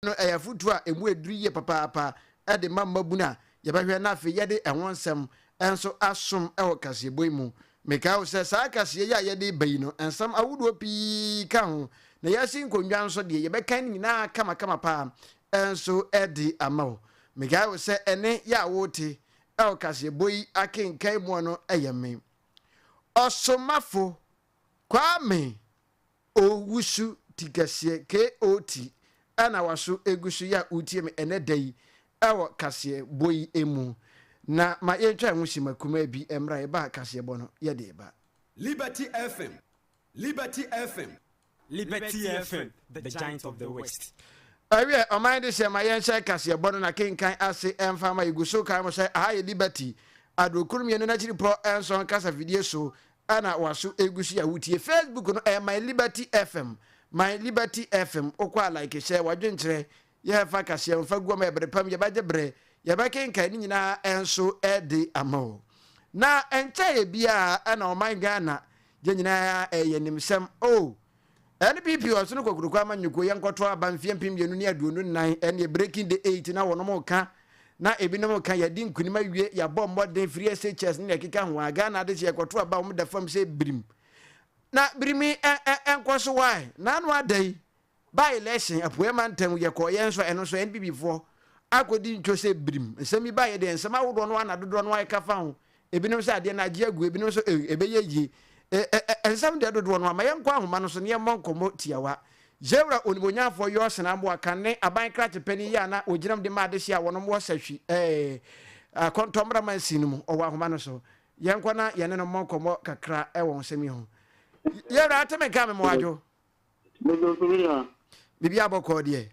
No ɛyɛ afotuo a ɛmu ɛduru yie papaapa de ma mmabunu a yɛbɛhwɛ na afei yɛde ɛho nsɛm nso asom wɔ kaseɛbɔ yi mu. Mekae wo sɛ saa kaseɛ yi a yɛde reba yi no nsɛm ahodoɔ pii ka ho na yɛasi nkonnwa nso deɛ yɛbɛkan ne nyinaa kamakama paa nso de ama wo. Mekae wo sɛ ɛne yɛ a wote wɔ kaseɛbɔ yi akenkan mu no yɛ me Ɔsomafo Kwame Owusu ti kɛseɛ, KOT, na waso egu so yi a wotie me ɛnɛ da yi wɔ kaseɛbɔ yi mu. Na ma yɛntwa yɛn ho simma kumaa bi mmra yɛba a kaseɛbɔ no yɛde reba. Liberty FM, Liberty FM. Liberty FM, the giant of the West. Ɛwiɛ, ɔman de hyɛ ma yɛnhyɛ kaseɛbɔ no na kenkan ase ɛmfa ma yɛgu so kae mo sɛ aha yɛ Liberty aduokron mmienu n'akyiripɔ nson kasafidie so Ɛna waso egu so yi a wotie Facebook no ɛyɛ My Liberty FM My Liberty FM wokɔ a like hyɛ wadwenkyerɛ yɛ fa kaseɛ nfa gu ɔma ɛbere pam yɛbɛgye berɛ yɛbɛkenkan ne nyinaa ɛnso ɛde ama wo na ɛnkyɛeɛ biara ɛna ɔman Ghana yɛ nyinaa ɛyɛ nimsɛm oh NPP ɔsono kokuroko amanyɔkuo yɛnkɔto aba mfeɛ 2024 ɛneɛ breaking the eight na wɔnom ka na ebinom ka yɛadi nkunim awie yɛabɔ mmɔden firi SHS ne ɛkeka ho a Ghana ade sɛ yɛkɔto aba wɔn da fam sɛ birim na birim ɛnkɔ so wae na ano ada yi by election apueɛ mantam yɛkɔɔ yɛn nso ɛno nso NPP foɔ akɔdi ntwo sɛ birim nsɛm bi baeɛ deɛ nsɛm ahodoɔ no ana dodoɔ no ayɛka fa ho Ebinom sɛ adeɛ no agye agu, ebinom nso eh, ɛbɛyɛ yie. Eh, eh, eh, nsɛm deɛ dodoɔ no ama yɛnkɔ ahoma no so na yɛmmɔ nkɔmmɔ tiawa. Yɛwura Onimuonyamfoɔ Yɔɔsen Amoah kan ne aban krakye panin yi a na ɔgyinam de ma adehyeɛ a wɔnom wɔ sahwi eh, akɔntɔmmra mansin no mu, ɔwɔ ahoma no so. Yɛnkɔ na yɛne no mmɔ nkɔmmɔ kakra wɔ nsɛm yi ho. Yɛwura, ate me nka me mmoadwo. Biribi abɔkɔɔ deɛ.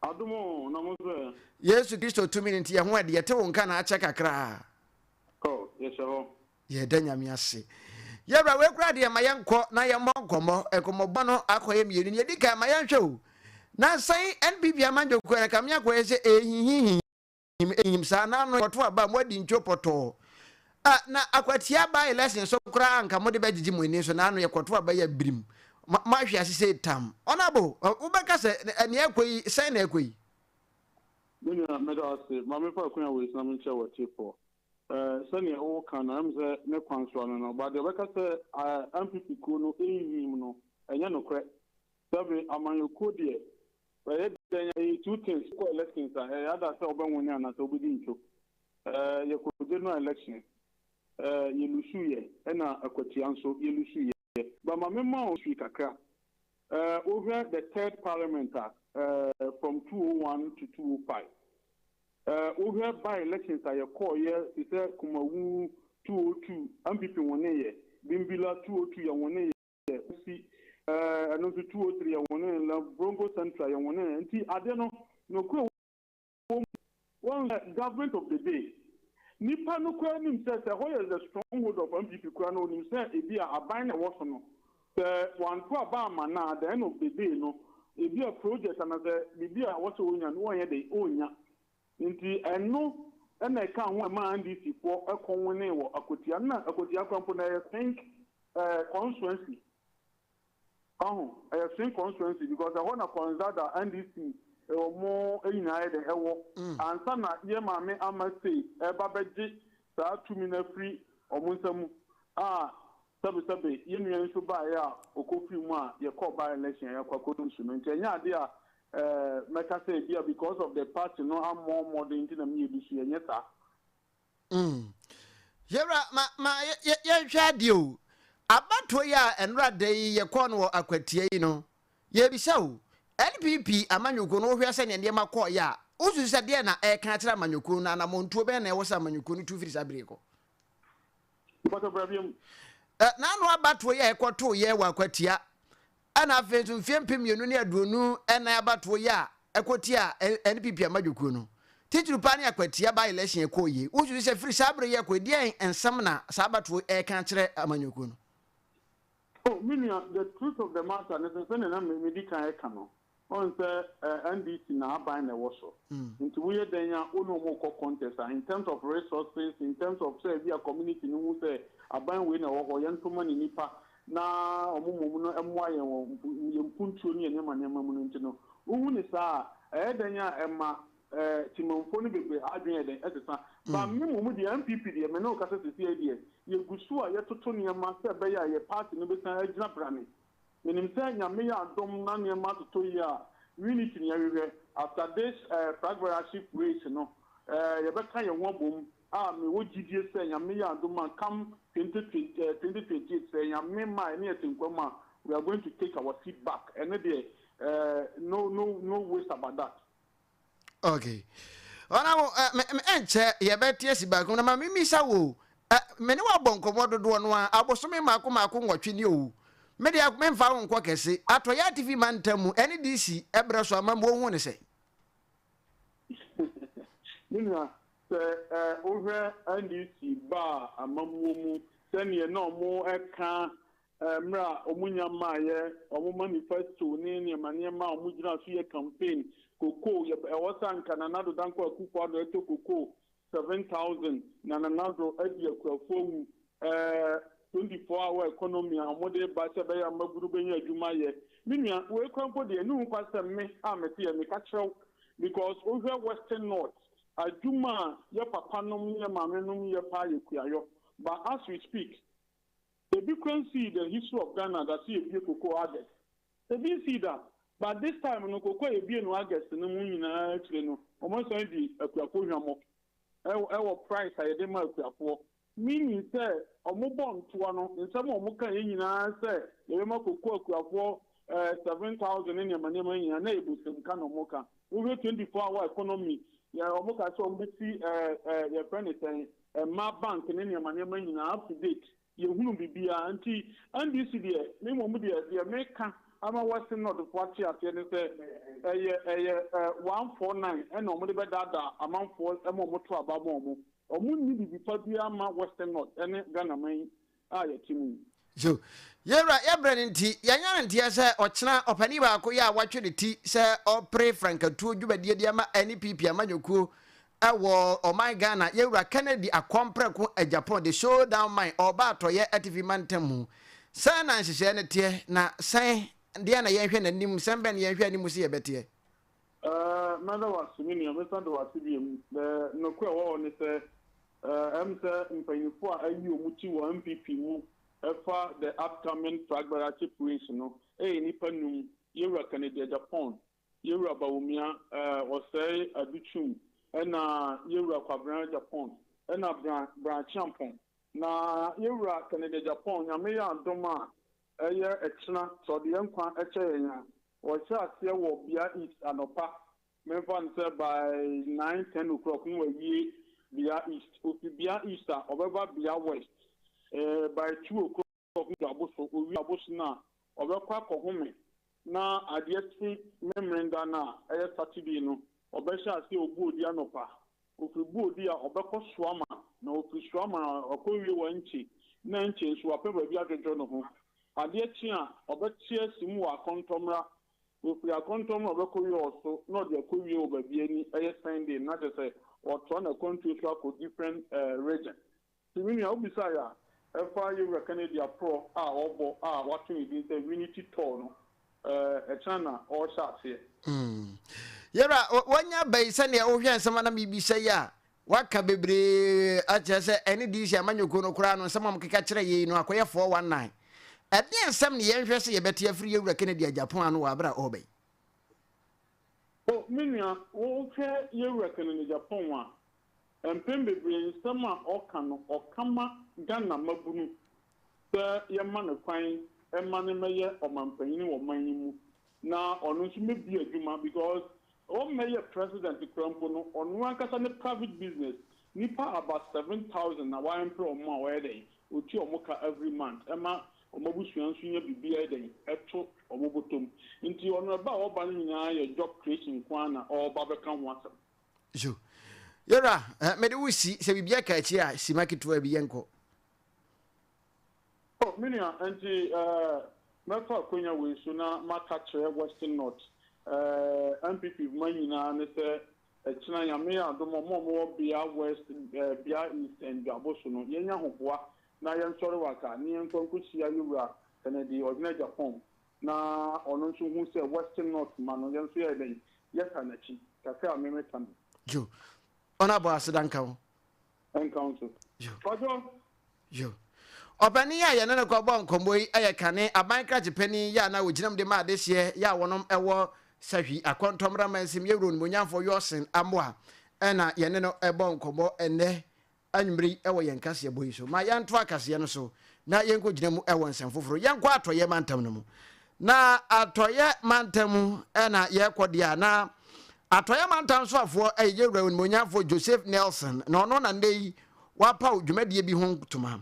Adom o, na mo nso ɛ? Yesu Kristo tumi no nti yɛn ho ɛde, yɛte wo nka na akyɛ kakraa. Oh, yɛhyɛ hɔ. Yɛda Nyame ase. Yɛwura wei koraa deɛ ma yɛnkɔ na yɛmmɔ nkɔmmɔ. Nkɔmmɔbɔ no akɔyɛ mmienu. Nea ɛdi kan ma yɛnhwɛ o. Nansa yi NPP amanyɔkuo no kame akɔyɛ sɛ ɛrehinhim ɛhinhim saa na ano kɔto aba a moadi ntwo pɔtɔɔ. Ah, na akwatia by election so koraa anka mode bɛgyegye mo ani nso na ano yɛkɔto aba yi abirim. Moahwe ase sɛ tam. Honourable, wobɛka sɛ nea ɛkɔ yi sɛn na ɛkɔ yi? Me nua, meda wo ase. Ma memfa akwannya wei so na menkyerɛ w'atiefoɔ. Eh, sɛdeɛ woka no, ɛm sɛ ne kwan so ano no, but deɛ ɔbɛka sɛ eh, NPP kuo no ɛnhim no, ɛnyɛ nokorɛ. Sɛbe amanyɔkuo deɛ, ɛyɛ dɛn a, ɛyɛ two things, wokɔ elections a, ɛyɛ ada sɛ wobɛwene anaasɛ wobɛdi ntwo. Eh, yɛkɔ general election, eh, yɛlusuiɛ, ɛna akwatia nso yɛlusuiɛ. But ma memma wo history kakra. Eh, wohwɛ the third parliament a, eh, from 201 to 205. Eh, wohwɛ by elections a yɛkɔɔyɛ te sɛ Kumawu 202, NPP woneeɛ, Bimbila 202 yɛwoneeɛ, Kusi, eh, ɛno nso 203 yɛwonee, na Brongo Central yɛwonee. Nti adeɛ no, nokorɛ wɔ mu. Woahu sɛ government of the day, nipa no koraa nim sɛ sɛ ɛhɔ yɛ the stronghold of NPP koraa no onim sɛ ebi a aban na ɛwɔ so no sɛ wanto aba amma no a at the end of the day no ebi a project anasɛ biribi a ɛwɔ sɛ onya no ɔnyɛ dɛn onnya. Nti ɛno na ɛkaa ho a ɛmaa NDC foɔ kɔ winee wɔ Akwatia no na Akwatia koraa mpo no ɛyɛ swing constituency. Wahu? Ɛyɛ swing constituency because ɛhɔ na Kɔnzada, NDC, wɔn nyinaa yɛ dɛn ɛwɔ. Ansa na yɛn maame Ama Sei ɛreba bɛgye saa tumi no afiri wɔn nsa mu a sɛbesɛbe yɛn nua yi nso baeɛ a ɔkɔfiri mu a yɛkɔɔ by election a yɛakɔ akɔdu so no. Nti ɛnyɛ adeɛ a ɛɛ mɛka sɛ ebia because of the party no ammɔ mmɔden nti na meyɛ bi so, ɛnyɛ saa. Mm. Yɛwura, ma, ma yɛnhwɛ adeɛ o. Abatoɔ yi a ɛnora da yi yɛkɔɔ no wɔ akwatia yi no, yɛbisa o, NPP amanyɔkuo no wohwɛ sɛdeɛ nneɛma kɔɔeɛ a, wosusu sɛ deɛ na ɛreka akyerɛ amanyɔkuo no, anammɔntuo bɛn na ɛwɔ sɛ amanyɔkuo no tu firi saa bere yi kɔ? Mpɔtɔ bra biam. N'ano abatoɔ yi a ɛkɔtooyɛ wɔ akwatia Ɛna afei nso mfeɛ 2024 abatoɔ yi a ɛkɔtiaa NPP amadwokuo no, titiriw paa ne Akwatia by election ɛkɔɔ yie. Wosusu sɛ firi saa berɛ yi ɛkɔ yi, deɛn nsɛm na saa abatoɔ yi ɛreka akyerɛ amanyɔkuo no? Oh, me nua, the truth of the matter ne sɛ, sɛdeɛ na medi kan reka no, woahu sɛ NDC na aban na ɛwɔ so. Nti woyɛ dɛn a wo ne wɔn rekɔ contest a, in terms of resources, in terms of sɛ ebi a community no hu sɛ aban wei na ɛwɔ hɔ, yɛnto ma ne nipa na wɔn mmom no mmoa yɛn wɔ yɛn mpuntuo ne yɛn nneɛma nneɛma mu no nti no, wohu no saa a, ɛyɛ dɛn a ɛma eh, Temanfoɔ no bebree adwene yɛ dɛn ɛsesa. But me mmom deɛ, NPP deɛ, me ne wo kasa seesei deɛ, yɛgu so a yɛtoto nneɛma sɛ ɛbɛyɛ a yɛ party no bɛsan agyina brane. Menim sɛ Nyame yɛ adom na nneɛma atotɔ yie a, unity na yɛhwehwɛ. After this eh, flagbearership race no, eh, yɛbɛka yɛn ho abom a mewɔ gyidie sɛ Nyame yɛ adom a come 2020, eh, 2028 sɛ Nyame ma yɛne yɛte nkwa mu a, we are going to take our seat back. Ɛno deɛ, eh, no, no, no waste about that. Okay. Ɔnabo, ɛnkyɛ yɛbɛte asi baako na ma memisa wo me ne wabɔ nkɔmmɔ dodoɔ no a abosome mmaako mmaako nwɔtwe ne owu. Me deɛ memfa wo nkɔ kɛse. Atɔeɛ atifi mantam mu ɛne DC ɛberɛ so ama mu wohu ne sɛ. Me nua, sɛ wohwɛ NDC baa amammuo mu sɛdeɛ na wɔka Mmerɛ a wɔn nya mmaeɛ, wɔn manifesto ne nneɛma nneɛma a wɔn gyina so yɛ campaign, cocoa, yɛ ɛwɔ sɛ anka Nana Addo Dankwa Akufo Addo ɛtɔ cocoa 7000 na Nana Addo adi akuafoɔ awu, ɛɛ 24 hour economy a wɔn de ba sɛ ɛbɛyɛ a mmabunu bɛnya adwuma ayɛ. Me nua, wei koraa mpo deɛ, ɛnni ho kwan sɛ me a mete yɛ meka kyerɛ wo because wohwɛ Western North, adwuma a yɛ papa nom ne yɛ maame nom yɛ paa yɛ kuayɔ, but as we speak, Ebi koraa nsii the history of Ghana da sɛ yɛbue cocoa August. Ebi nsii da. But this time no cocoa a yɛbue no August no mu nyinaa akyire no wɔn asan adi akuafoɔ hwammɔ ɛwɔ price a yɛde ma akuafoɔ. Meaning sɛ wɔn bɔ ntoa no nsɛm a wɔn kaeɛ nyinaa sɛ yɛbɛma cocoa akuafoɔ 7000 ne nneɛma nneɛma nyinaa na ɛyɛ bosemka na wɔn ka. Wohwɛ 24 hour economy yɛ wɔn ka sɛ wɔn bɛsi yɛfrɛ no sɛn Mmaa bank ne nneɛma nneɛma nyinaa up to date yɛhunu biribiara nti NDC deɛ me mmom deɛ deɛ meka ama Western North foɔ ate aseɛ ne sɛ ɛyɛ ɛyɛ 149 ɛna wɔn de bɛdaadaa amanfoɔ ɛma wɔn to aba ma wɔn wɔn nni biribi pa biara ma Western North ɛne Ghana man yi a yɛte mu yi. So yɛn wura, yɛn brɛ no nti, yɛanya no nteɛ sɛ ɔkyena ɔpanin baako yɛ a watwe ne ti sɛ ɔrepere frankatuo dwumadie de ama NPP amanyɔkuo wɔ ɔman Ghana, yɛn wura Kennedy Akɔmprɛko Agyapong de Showdown Man ɔreba atɔeɛ atifi mantam mu. Sɛn na nhyehyɛeɛ no teɛ na sɛn deɛ na yɛnhwɛ n'anim, sɛn bɛn na yɛnhwɛ anim sɛ yɛbɛteɛ? Ɛɛ, mɛda wo ase, me nua, mɛsan da wo ase bio. Ɛɛ, nokorɛ ɛwɔ hɔ ne sɛ, ɛɛ, ɛm sɛ mpanyinfoɔ a ayi wɔn ti wɔ NPP mu ɛfa the upcoming Fragbarate race no ɛyɛ nnipa num, Yɛwura Kennedy Agyapong, Yɛwura Bawumia, ɛɛ, Ɔsɛe Adutwum, ɛna Yɛwura Kwabena Agyapong, ɛna Bra, Bra Acheampong. Na Yɛwura Kennedy Agyapong, Nyame yɛ adom a, ɛyɛ ɛkyena, sɛ ɔde yɛn nkwa kyɛ yɛn a, Wɔhyɛ aseɛ wɔ Bia East anɔpa, memfa no sɛ by nine, ten o'clock na wawie Bia East. Ɔfiri Bia East a, ɔbɛba Bia West eh, by 2 o'clock na ɔdu Aboso. Ɔwie Aboso no a, ɔbɛkɔ akɔhome na adeɛ kye Memeneda no a, ɛyɛ Saturday no, ɔbɛhyɛ aseɛ wɔ Buodi anɔpa. Ɔfiri Buodi a, ɔbɛkɔ Suama, na ɔfiri Suama a, wakɔwie wɔ Nkye, na Nkye nso wapɛ baabi adwodwo ne ho. Adeɛ kye a, ɔbɛte asi mu wɔ akɔntɔmmra. Ɔfiri akɔntɔmmra a ɔbɛkɔwie wɔ so na ɔde akɔwie wɔ baabi ani ɛyɛ Sunday no, na kyerɛ sɛ ɔtoa n'akwantuo so akɔ different region. Nti me nua, wobisaeɛ a, ɛfa Yɛwura Kennedy aporɔ a ɔrebɔ a wato ne din sɛ Unity Tour no, ɛkyena na ɔrehyɛ aseɛ. Yɛwura, wanya ba yi sɛdeɛ wohwɛ nsɛm a na mebisa yi a, Waka bebree akyerɛ sɛ ɛne DC amanyɔkuo no koraa no nsɛm a wɔkeka kyerɛ yei no akɔyɛ 419. Ɛdeɛn nsɛm ne yɛnhwɛ sɛ yɛbɛte afiri Yɛwura Kennedy Agyapong ano wɔ aberɛ a ɔreba yi? O me nua, wohwɛ Yɛwura Kennedy Agyapong a, mpɛn bebree nsɛm a ɔka no, ɔka ma Ghana mmabunu sɛ yɛmma no kwan mma no mmɛyɛ ɔmampanyini wɔ ɔman yi mu na ɔno nso mmɛbue adwuma because Ɔmmɛyɛ president koraa mpo no, ɔno ankasa ne private business, nipa about 7000 na w'aemploy ɔmo a ɔyɛ dɛn, otua ɔmo ka every month ɛma ɔmo abusua nso nya biribi ayɛ dɛn ɛto ɔmo bɔtɔm. Nti ɔno ɛba a ɔba no nyinaa yɛ job creation nko ara na ɔɔba bɛka ho asɛm. So yɛwura, mede wo si, sɛ biribi aka akyire a, sima ketewa bi yɛnkɔ. Oh, me nua, enti eh, mɛfa akwanya wei so na maka kyerɛ Western North eh, NPP ma nyinaa ne sɛ, ɛkyena Nyame yɛ adom a, ɔmo a ɔmo wɔ Bea West, eh, Bea East and Dwabo so no, yɛnya ahoboa na yɛnsɔre waka ne yɛnkɔ nkɔhyia Yɛwura Kennedy Ɔhene Agyapong na ɔno nso hu sɛ Western North ma no, yɛn nso yɛyɛ dɛn? yɛta n'akyi. Kakra a me meka no. Yo. Ɔnabɔ aseda nka wo. Nka wo nso. Yo. Kwadwo. Yo. Ɔpanin a yɛne no kɔbɔɔ nkɔmmɔ yi yɛ kane aban krakye panin yi a na ɔgyina mu de ma adehyeɛ yi a wɔnom wɔ Sahwi Akɔntɔmmra Mansim Yɛwura Onimuonyamfoɔ Yɔsen Amoah na yɛne no bɔ nkɔmmɔ ɛnnɛ anwummere yi wɔ yɛn kaseɛbɔ yi so. Ma yɛntoa kaseɛ no so na yɛnkɔgyina mu wɔ nsɛm foforɔ. Yɛnkɔ Atɔeɛ mantam no mu. Na Atɔeɛ mantam mu na yɛrekɔ deɛ a, na Atɔeɛ mantam soafoɔ yɛ Yɛwura Onimuonyamfoɔ Joseph Nelson, na ɔno na nnɛ yi wapaw dwumadie bi ho ntoma.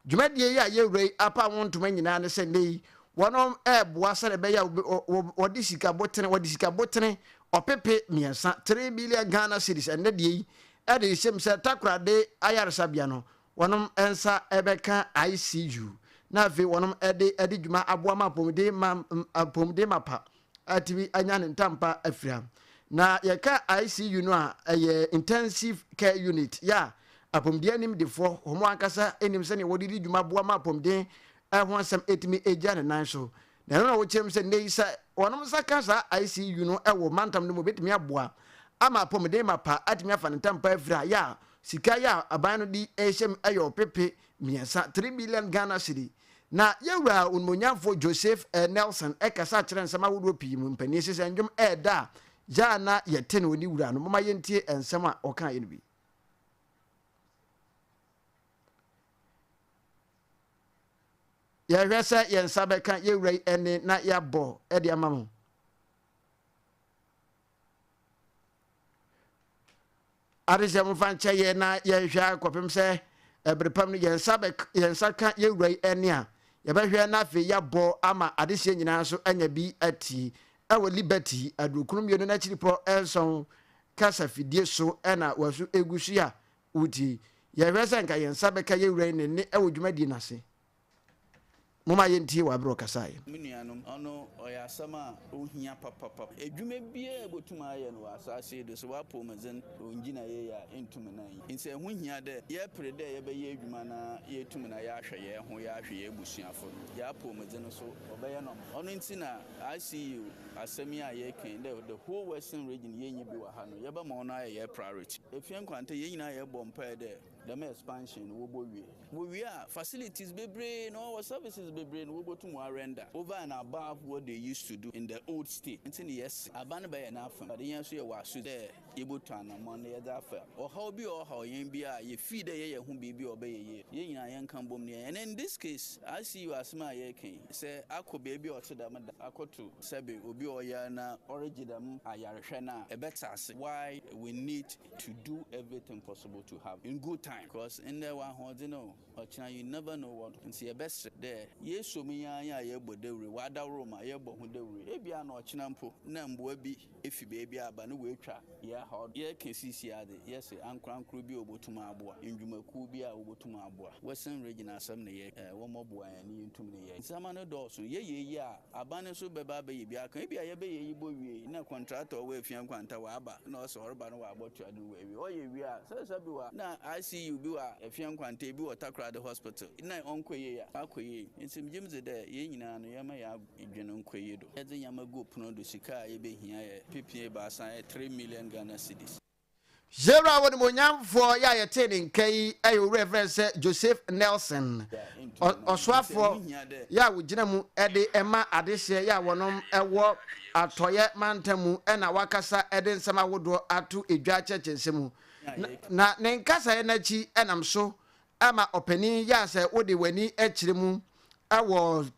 Dwumadie yi a yɛwura yi apaw ho ntoma nyinaa ne sɛ nnɛ yi wɔnom reboa sɛdeɛ ɛbɛyɛ a wɔde sika botene, wɔde sika botene ɔpepe mmiɛnsa, 3 million Ghana cedis, ɛnnɛ deɛ yi ɛde rehyɛ mu sɛ Takorade ayaresabea no wɔnom nsa ɛbɛka ICU na afei wɔnom ɛde adi dwuma aboa ma apɔmuden ma apɔmuden mapa atumi anya ne ntampa afira. Na yɛka ICU no a, ɛyɛ Intensive Care Unit, yɛ a apɔmuden animdefoɔ wɔn ankasa nim sɛdeɛ wɔde di dwuma boa ma apɔmuden ho asɛm ɛtumi gya ne nan so. Na ɛno na wɔkyerɛ mu sɛ nnɛ yi sɛ wɔnom nsa ka saa ICU no wɔ mantam no mu ɛbɛtumi aboa ama apɔmuden mapa atumi afa ne ntampa afira yɛ a sika yɛ a aban no de ɛhyɛ mu ɛyɛ ɔpepe mmiɛnsa, 3 million Ghana cedi. Na yɛn wura Onimuonyamfoɔ Joseph Nelson kasa kyerɛ nsɛm ahodoɔ pii mu. Mpanin se sɛ nnwom ɛɛda a, gya a na yɛte no ɔne wura no. Momma yɛntie nsɛm a ɔkaeɛ no bi. Yɛhwɛ sɛ yɛn nsa bɛka yɛn wura yi ɛnne na yɛabɔ de ama mo. Ade sɛ momfa nkyɛ yɛn na yɛnhwɛ ara kɔpem sɛ ɛbere pam no yɛn nsa bɛ yɛn nsa ka yɛn wura yi ɛnne a, yɛbɛhwɛ na afei yɛabɔ ama adehyeɛ nyinaa nso anya bi atie. Ɛwɔ Liberty, aduokron mmienu no akyiripɔ nson kasa fidie so na wɔasu egu so yi a wotie yi. Yɛhwɛ sɛ nka yɛn nsa bɛka yɛn wura yi ne nne ɛwɔ dwumadie no ase. Momma yɛntie wɔ bere a ɔkasaeɛ. Mo nuanom, ɔno ɔyɛ asɛm a ohia papapapa. Edwuma biara a ebotum ayɛ no wɔ asaase yi do, sɛ w'apɔwmudzen onngyina yie a, enntum nnyɛ. Ntsi ɛho hia dɛ yɛper dɛ yɛbɛyɛ edwuma na yeetum na yɛahwɛ hɛnho, yɛahwɛ hɛn ebusuafo. Hɛn apɔwmudzen so, ɔbɛyɛ nɔma. Ɔno ntsi na ICU asɛm yi a yɛreka yi, dɛ the whole Western Region yennyi bi wɔ ha no, yɛbɛma ɔno ayɛ hɛn priority. Efie Nkwanta, hɛn nyina yɛbɔ mpaa dɛ Dɛm expansion no wobowie. Wowie a, facilities beberee na ɔwɔ services beberee na wobotum wɔarender over and above what they used to do in the old state. Ntsi na yɛse aban bɛyɛ n'afa but hɛn so yɛwɔ asodzi dɛ yebotu anamɔn na yɛdze afa ɔhaw bi a ɔhaw hɛn biara a yefii dɛ yɛyɛ ho biribi a ɔbɛyɛ yie. Hɛn nyina yɛnka mbom na yɛnyɛ. And in this case, ICU asɛm a yɛreka yi, sɛ akɔ beebi a ɔtse dɛm da akɔto sɛbe obi a ɔyar na ɔregye dɛm ayarhwɛ no a, ebɛtse ase why we need to do everything possible to have in good time cos ndɛ w'ahoɔdzen o ɔkyena you never know what ntsi yɛbɛserɛ dɛ yesuo mu yi ara nye a yɛbɔ dawur w'adaworo ma yɛbɔ ho dawur ebia na ɔkyena mpo na mboa bi efi beebi aba na woetwa yɛn haw do. Yɛreka sisi ara dze yɛse ankorankor bi a obotum aboa, ndwumakuw bi a wobotum aboa, Western Region asɛm na yɛreka, wɔmbɔboa hɛn na yentum ne yɛ. Ndzɛmba no dɔɔ so, yɛyɛ iyi a Aban no so bɛba abɛyɛ bi aka. Ebia yɛbɛyɛ iyi bowie na kɔntraktɔ a ɔwɔ Efia Nkwanta ɔaba na ɔsɛ ɔreba no ɔabɔtoa do oewie. Ɔyɛ wie a, sɛ sɛ bi wɔ a na ICU bi wɔ Efia Nkwanta, bi wɔ Takoradi Hospital na ɔnnkɔ yie a, ɔakɔ yie. Ntsi megye medzi dɛ hɛn nyina no yɛmma hɛn adwen nkɔ iyi do. Yɛdze ndzɛmba gu pon do, sika a yebehia yɛ pepie ebiasa, 3 million Ghana cedis. Yɛwura Onimuonyamfoɔ yi a yɛtee ne nka yi yɛ owura yɛfrɛ no sɛ Joseph Nelson, ɔsoafoɔ yi a wɔgyina mu de ma adehyeɛ yi a wɔnom wɔ atɔeɛ mantam mu na wakasa de nsɛm ahodoɔ ato dwa akyerɛkyerɛ nsɛm mu. Na ne nkasaeɛ no akyi nam so ma ɔpanin yi a sɛ wode w'ani kyerɛ mu wɔ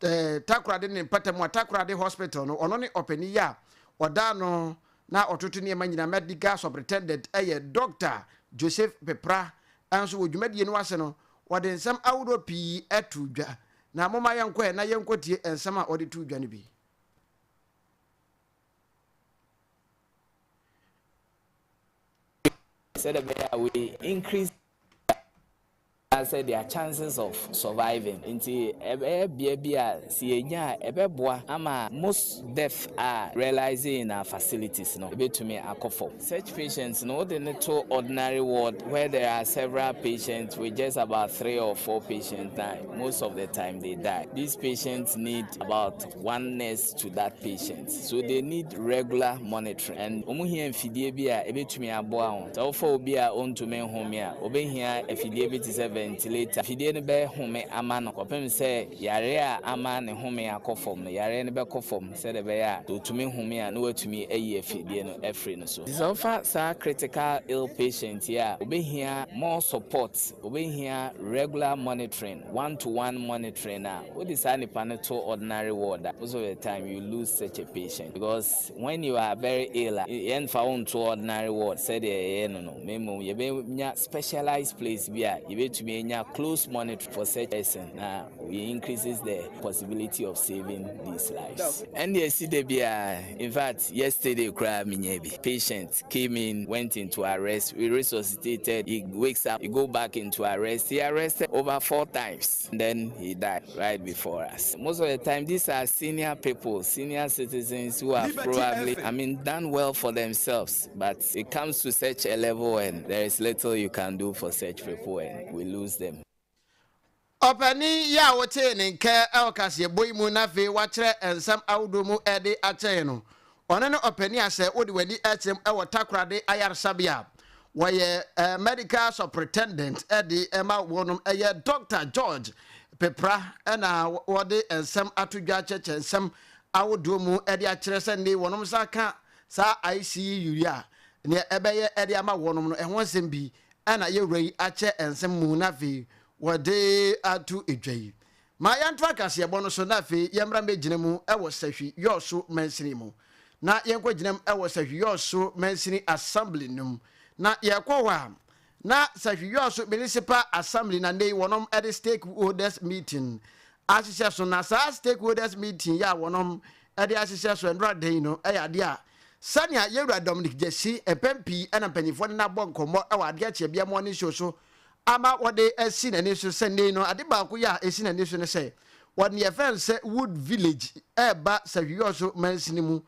Takoradi ne mpata mu a Takoradi Hospital no, ɔno ne ɔpanin yi a ɔda ano na ɔtoto nneɛma nyinaa Medical Superintendent yɛ Dɔkta Joseph Pepra nso wɔ dwumadie no ase no, wɔde nsɛm ahodoɔ pii too dwa. Na momma yɛnkɔ ɛ na yɛnkɔtie nsɛm a wɔde too dwa no bi. Sɛdeɛ ɛbɛyɛ a we increase. anaasɛ their chances of surviving. Nti ɛbɛyɛ bea bi a sɛ yɛnya a ɛbɛboa ama most death a realize in our facilities no ɛbɛtumi akɔ fam. Such patients no wode no to ordinary ward where there are several patients with just about 3 or 4 patients na most of the time they die. These patients need about one nurse to that patient so they need regular monitoring and wɔn hia mfidie bi a ɛbɛtumi aboa wɔn. Sɛ wofa obi a ɔntumi nhome a, ɔbɛhia afidie bi te sɛ ventilator. Afidie no bɛhome ama no kɔpem sɛ yareɛ a ama ne home akɔ fam no, yareɛ no bɛkɔ fam sɛdeɛ ɛbɛyɛ a sɛ ɔtumi home a na watumi ayi afidie no afiri no so. Nti sɛ wofa saa critical ill patient yi a, ɔbɛhia more support, ɔbɛhia regular monitoring, one to one monitoring a, wode saa nipa no to ordinary ward a, most of the time you lose such a patient because when you are very ill a, yɛnfa wo nto ordinary ward sɛdeɛ yɛyɛ no no, na mmom yɛbɛnya specialized place bi a yɛbɛtumi anya close monitoring for such person na it increases the possibility of saving these lives. Ɛnde ɛsi da biara, in fact yesterday koraa menyaa bi, patient came in, went into arrest, we resuscitated, he wakes up, he go back into arrest, he arrested over 4 times, then he died right before us. Most of the time these are senior people, senior citizens who have Liberty probably, FM. I mean, done well for themselves, but it comes to such a level and there is little you can do for such people and we lose them. Ɔpanin yi a wotee ne nka wɔ kaseɛbɔ yi mu na afei wakyerɛ nsɛm ahodoɔ mu de akyerɛ yɛn no, ɔno ne ɔpanin a sɛ wode w'ani kyerɛ mu wɔ Takoradi Ayaresabea a, wɔyɛ Medical Superintendent de ma wɔnom, ɛyɛ Dɔkta George Pepra na wɔde nsɛm ato dwa akyerɛkyerɛ nsɛm ahodoɔ mu de akyerɛ sɛ nnɛ yi wɔnom nsa ka saa ICU yi a, nea ɛbɛyɛ de ama wɔnom no, ɛho nsɛm bi na yɛwura yi akyɛ nsɛm mu na afei wɔde ato dwa yi. Ma yɛntoa kaseɛbɔ no so na afei yɛmmra mmɛgyina mu wɔ Sahwi Yɔɔso mansini mu. Na yɛnkɔgyina mu wɔ Sahwi Yɔɔso mansini assembly no mu. Na yɛkɔ hɔ a, na Sahwi Yɔɔso Municipal Assembly na nnɛ yi wɔnom de stakeholders meeting ahyehyɛ so. Na saa stakeholders meeting yi a wɔnom de ahyehyɛ so ɛnora da yi no yɛ adeɛ a sɛnea Yɛwura Dominic Gyasi mpɛn pii na mpanyinfoɔ ne no abɔ nkɔmmɔ wɔ adeɛ kyeabea morning show so ama wɔde asi n'ani so sɛ nnɛ yi no, ade baako yɛ a esi n'ani so ne sɛ wɔde nea yɛfrɛ no sɛ Wood Village reba Sahwi-Yɔso mansini mu,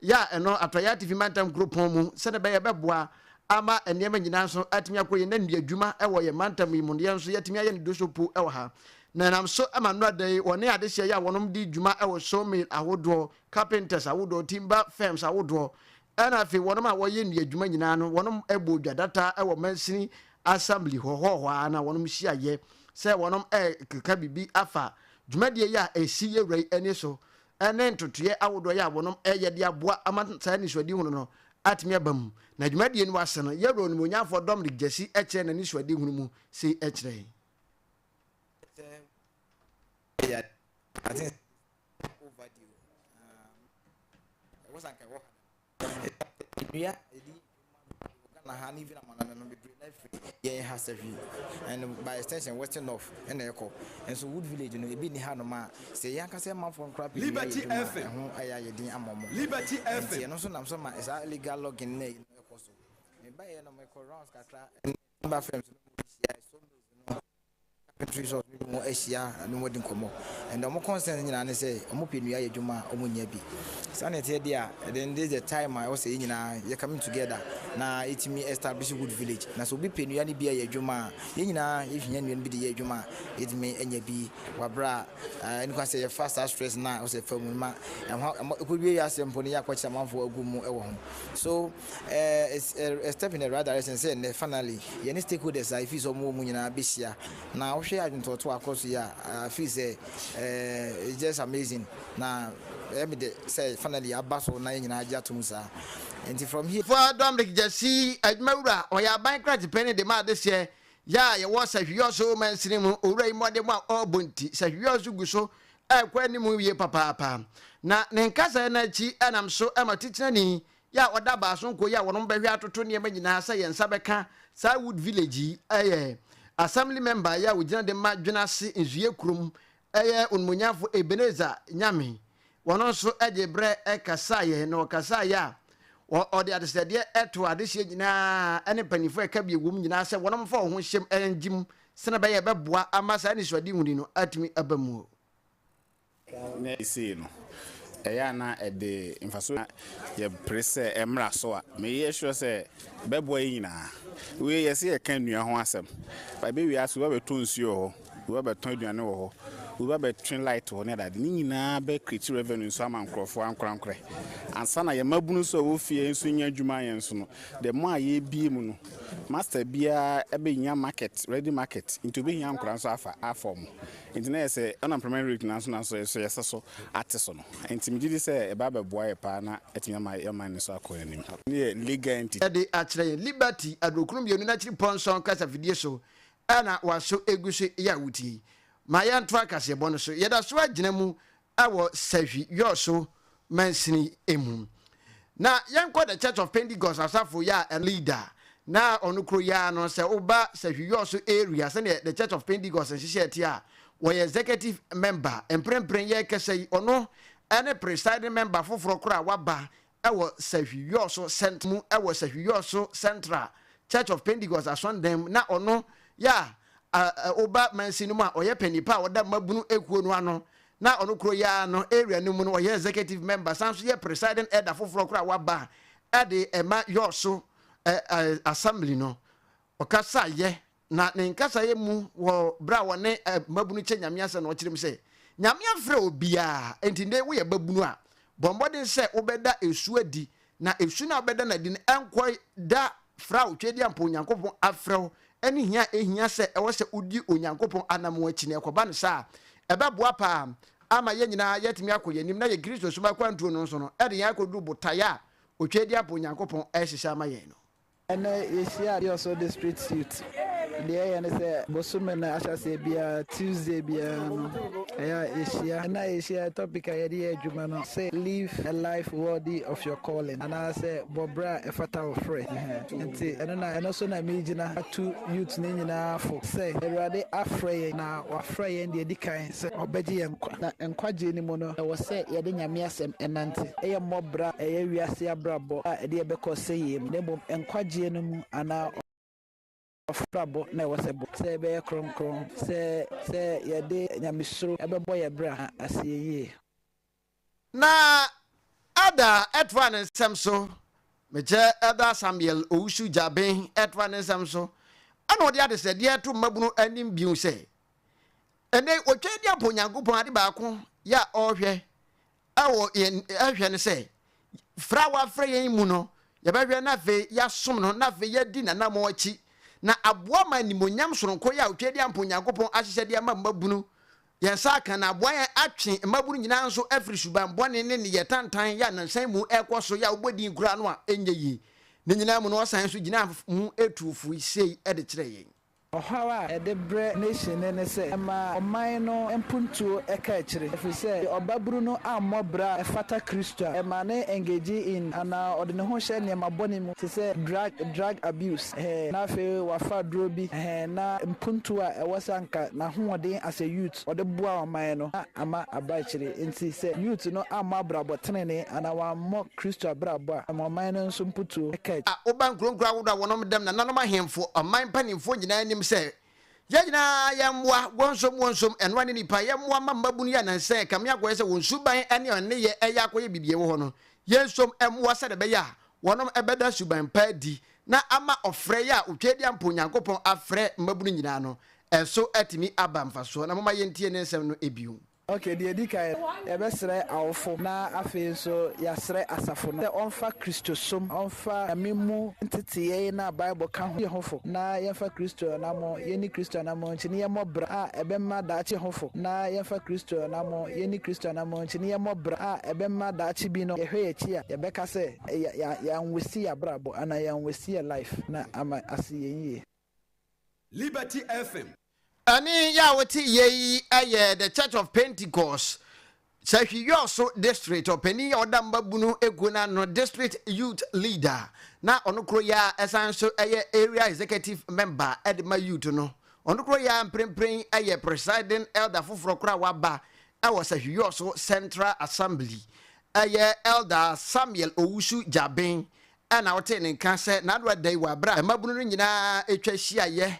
yɛ a ɛno Atɔeɛ Atifi Mantam kuropɔn mu, sɛnea ɛbɛyɛ ɛbɛboa ama nneɛma nyinaa nso atumi akɔ yie na nnuadwuma wɔ yɛn mantam yi mu no, yɛn nso yɛatumi ayɛ no doso po wɔ ha. Na ɛnam so ma nnora da yi, wɔne adehyeɛ yi a wɔnom di dwuma wɔ sawmill ahodoɔ, carpenters ahodoɔ, timber firms ahodoɔ, Ɛna afei wɔnom a wɔyɛ nnuadwuma nyinaa no wɔnom bɔɔ dwa data wɔ mansini assembly hɔ hɔ hɔ ara na wɔnom hyiaeɛ sɛ wɔnom rekeka biribi afa dwumadie yi a ɛsi yɛ wura yi ani so ne ntotoeɛ ahodoɔ yi a wɔnom reyɛ de aboa ama saa anisoadehunu no atumi aba mu. Na dwumadie no ase no, yɛ wura onimuonyamfoɔ Dominic Gyasi kyerɛɛ n'anisoadehunu mu sei kyerɛɛ. Nnua a yɛde yɛ adwuma bebree wɔ Ghana ha ne even amannɔne no bebree no firi yɛn ha Sahwi and by extension Western North na ɛkɔ. Nso Wood Village no ebi nni hanom a sɛ yɛn ankasa yɛn manfoɔ no koraa pɛ nnua yɛ Liberty adwuma a FM. ɛho ayɛ ayɛ den ama wɔn. Liberty Nti FM. ɛno nso nam so ma saa illegal logging no a ɛyi no ɛkɔ so. Mebaeɛ no mekɔ rounds kakra ne timber firms no mu hyiae, sawmills no. Carpentry shops no bi mu ahyia ne wɔn adi nkɔmmɔ and wɔn concerns nyinaa ne sɛ wɔn pɛ nnua yɛ adwuma a wɔn nnya bi. Saa na ɛteɛ deɛ a then this is the time a ɛwɔ sɛ yɛn nyinaa yɛ coming together na yɛtumi establish wood village. Na sɛ obi pɛ nnua no bi ayɛ adwuma a yɛn nyinaa yɛhia nnua no bi de yɛ adwuma a yɛtumi anya bi wɔ aberɛ a ɛne kwan sɛ yɛfa saa stress no a ɛwɔ sɛ yɛfa mu no ma ɛho ɛkɔwie wiase mpo no yɛakɔkyerɛ amanfoɔ agu mu wɔ ho. So Eh, it's a, a step in the right direction sɛ nnɛ finally yɛne stakeholders a ɛfii sɛ wɔwɔ mu nyinaa bɛhyia na wohwɛ adwentoɔtoɔ akɔ so yi a I feel sɛ eh, it's just amazing na ɛyɛ me dɛ sɛ finally aba so na yɛn nyinaa agye atom saa nti from here. Foa Dominic Gyasi, adwumawura, ɔyɛ aban krakye panyin de ma adehyeɛ yɛ a yɛwɔ Sahwi-Yɔso mansini mu. Owura yi mmɔdemmɔ a ɔrebɔ nti, Sahwi-Yɔso gu so rekɔ anim yie papaapa. Na ne nkasaeɛ no akyi nam so ma titenani Yɛ a ɔda baason kuo yi a wɔnom bɛhwɛ atoto nneɛma nyinaa sɛ yɛn nsa bɛka saa Wood Village yi yɛ Assembly Member yɛ a ɔgyina de ma Dwenase Nsuiɛ kurom yɛ Onimonyamfo Ebenezer Nyame. Wɔno nso gyee berɛ kasaeɛ na ɔkasaeɛ a ɔde adesrɛdeɛ too adehyeɛ nyinaa ne mpaninfoɔ a ɛka bi wɔ mu nyinaa sɛ wɔnom mfa wɔn ho nhyɛm ngye mu. sɛnea ɛbɛyɛ a ɛbɛboa ama saa anisoadehunu no atumi aba mu. Na seesei no, ɛyɛ a na ɛde mfaso na yɛpere sɛ ɛmmra so a, meyɛ sure sɛ ɛbɛboa yɛn nyinaa. Wei yɛse yɛka nnua ho asɛm, but ɛbɛwie ase obi abɛtɔ nsuo wɔ hɔ, obi abɛtɔn aduane wɔ hɔ, obi abɛtwe light wɔ hɔ ne adeade. Ne nyinaa bɛ create revenue nso ama nkurɔfoɔ ankorankorɛ. Ansa na yɛn mmabunu nso a ɛwɔ fie nso nya adwuma ayɛ nso no, the more a yɛrebue mu no, master biara bɛnya market, ready market, nti obɛhia nkwadaa nso afa afa wɔn. Nti na yɛ sɛ unemployment rate no nso na nso yɛsɛ so ate so no. Nti megye di sɛ ɛbɛ abɛboa yɛ paa na atumi ama yɛn man no nso akɔ anim. Ne yɛ legal entity. De akyerɛ yɛn. Liberty aduokron mmienu no akyiri pɔnsɔn kasafidie so na waso egu so yɛ a wotie yi. Ma yɛntoa kaseɛbɔ no so. Yɛda so ara gyina mu wɔ Sahwi Yɔso mansini mu. Na yɛnkɔ The Church of Pentecost asafo yi a leader na ɔno kuro yi ara no sɛ woba Sahwi Yɔso area sɛdeɛ The Church of Pentecost nhyehyɛɛ teɛ a wɔyɛ executive member mprempren yɛrekasa yi ɔno ne presiding member foforɔ koraa a waba wɔ Sahwi Yɔso cent mu wɔ Sahwi Yɔso Central Church of Pentecost asɔndan mu na ɔno yɛ a woba mansin no mu a ɔyɛ panyin pa a ɔda mmabunu ekuo no ano na ɔno koro yi ara no area no mu no ɔyɛ executive member san so yɛ presiding elder foforɔ koraa a waba de ɛma Yɔso assembly no ɔkasaeɛ Na ne nkasaeɛ mu wɔ berɛ a wɔne mmabunu kyɛ Nyame asɛm no, ɔkyerɛ mu sɛ, Nyame afrɛ obiara, enti nnɛ woyɛ babunu a, bɔ mmɔden sɛ wobɛda esu adi, na esu no a wobɛda no adi no ɛnkɔ da frɛ a Otwedeampo Onyankopɔn afrɛ wo ne hia a ehia sɛ ɛwɔ sɛ wodi Onyankopɔn anammɔn akyi no. Ɛkɔba no saa a, ɛbɛboa paa ama yɛn nyinaa yɛatumi akɔ yɛn anim na yɛn Kristosom akwantuo no nso no, ɛde yɛn akɔduru botaeɛ a Otwedeampo Onyankopɔn rehyehyɛ ama yɛn no. Ɛnnɛ yɛhyiaa Dioso District Youth. Deɛ yɛyɛ ne sɛ bosome no ahyɛaseɛ biara Tuesday biara no ɛyɛ a yɛhyia. Ɛnnɛ a yɛhyia topic a yɛde yɛ adwuma no sɛ live a life worthy of your calling anaasɛ bɔ bra a ɛfata wo frɛ. Nti ɛno na ɛno so na megyina atu youth no nyinaa fo sɛ Awurade afrɛ yɛn na wafrɛ yɛn deɛ ɛdi kan sɛ ɔbɛgye yɛn nkwa. Na nkwagyeɛ no mu no ɛwɔ sɛ yɛde Nyame asɛm nante. Ɛyɛ mmɔ bra a ɛyɛ wiase abrabɔ a ɛde yɛn bɛkɔ ɔsɛeɛ mu, na mmom nkwagyeɛ no mu anaa ɔfrabɔ na ɛwɔ sɛ bɔ, sɛ yɛbɛyɛ kronkron, sɛ sɛ yɛde nyamesuro bɛbɔ yɛn bra aseɛ yie. Na Elder toaa ne nsɛm so, mekyɛ Elder Samuel Owusu Gyabin toaa ne nsɛm so, ɛna ɔde adesrɛdeɛ to mmabunu anim bio sɛ, Ɛnnɛ yi, wɔtwa di ampa Onyankopɔn ade baako yɛ a ɔrehwɛ wɔ yɛn hwɛ no sɛ, frɛ a wafrɛ yɛn mu no, yɛbɛhwɛ na afei yɛasom no, na afei yɛadi n'anammɔn akyi, na aboa ma animuonyam soronko yi a Otweaduampo Onyankopɔn ahyehyɛ de ama mmabunu yɛn nsa aka, na aboa yɛn atwe mmabunu nyinaa nso afiri suban bɔne ne nneyɛɛ tantan yɛ a nnansa yi mu ɛrekɔ so yɛ a wobɔ din koraa no a ɛnyɛ yie. Ne nyinaa mu no, ɔsan nso gyinaa mu tuu fo sei de kyerɛɛ yɛn. Ɔhaw a ɛde brɛ nation no ne sɛ ɛma ɔman no mpuntuo ka akyire ɛfiri sɛ ɔbabunu no ammɔ bra a ɛfata Kristo a, ɛma no engage in anaa ɔde ne ho hyɛ nneɛma bɔne mu te sɛ drug drug abuse ɛhɛɛ na afei wafa aduro bi ɛhɛɛ na mpuntuo a ɛwɔ sɛ anka n'ahoɔden as a youth ɔde boa ɔman no na ama aba akyire. Nti sɛ youth no ammɔ abrabɔ tenenee anaa wammɔ Kristo abrabɔ a, ɛma ɔman no nso mputuo ka akyire. A Woba nkuro nkuro ahodoɔ a wɔnom dɛm nananom ahemfo, ɔman mpanimfoɔ nyinaa nim sɛ yɛn nyinaa yɛmmoa, wɔnsom wɔnsom, ɛnoa ne nipa, yɛmmoa mma mmabunu yi anansa ɛkame akɔyɛ sɛ wɔn suban ne wɔn nneyɛɛ ɛyɛ akɔyɛ biribi ɛwɔ hɔ no, yɛnsom mmoa sɛdeɛ ɛbɛyɛ a wɔnom ɛbɛda suban pa adi na ama ɔfrɛ yi a Otweaduampo Onyankopɔn afrɛ mmabunu nyinaa no ɛso atumi aba mfasoɔ. Na momma yɛntie ne nsɛm no bio. Ok, deɛ ɛdi kan, yɛbɛsrɛ awofo na afei nso yɛasrɛ asafo no sɛ wɔmfa Kristosom, wɔmfa Nyame mu nteteeɛ no a Bible ka ho yɛ ho fo na yɛmfa Kristo anammɔn, yɛnni Kristo anammɔn nkyi na yɛmmɔ bra a ɛbɛma daakye ho fo na yɛmfa Kristo anammɔn, yɛnni Kristo anammɔn nkyi na yɛmmɔ bra a ɛbɛma daakye bi no yɛhwɛ yɛn akyi a yɛbɛka sɛ yɛanwasti yɛn abrabɔ anaa yɛanwasti yɛn life na ama ase yɛn yie. Liberty FM. Ɛnne yi a wote yɛ yi yɛ The Church of Pentecost, Sahwi-Yɔso District ɔpanin a ɔda mmabunu ekuo no ano, District Youth Leader, na ɔno koro yi ara ɛsan nso yɛ Area Executive Member de ma Youth no. Ɔno koro yi ara mprempren yɛ Presiding Elder foforɔ koraa a waba wɔ Sahwi-Yɔso Central Assembly. Ɛyɛ Elder Samuel Owusu Gyabeng na wotee ne nka sɛ n'ano ada yi wɔ abere a mmabunu no nyinaa atwa hyiaeɛ.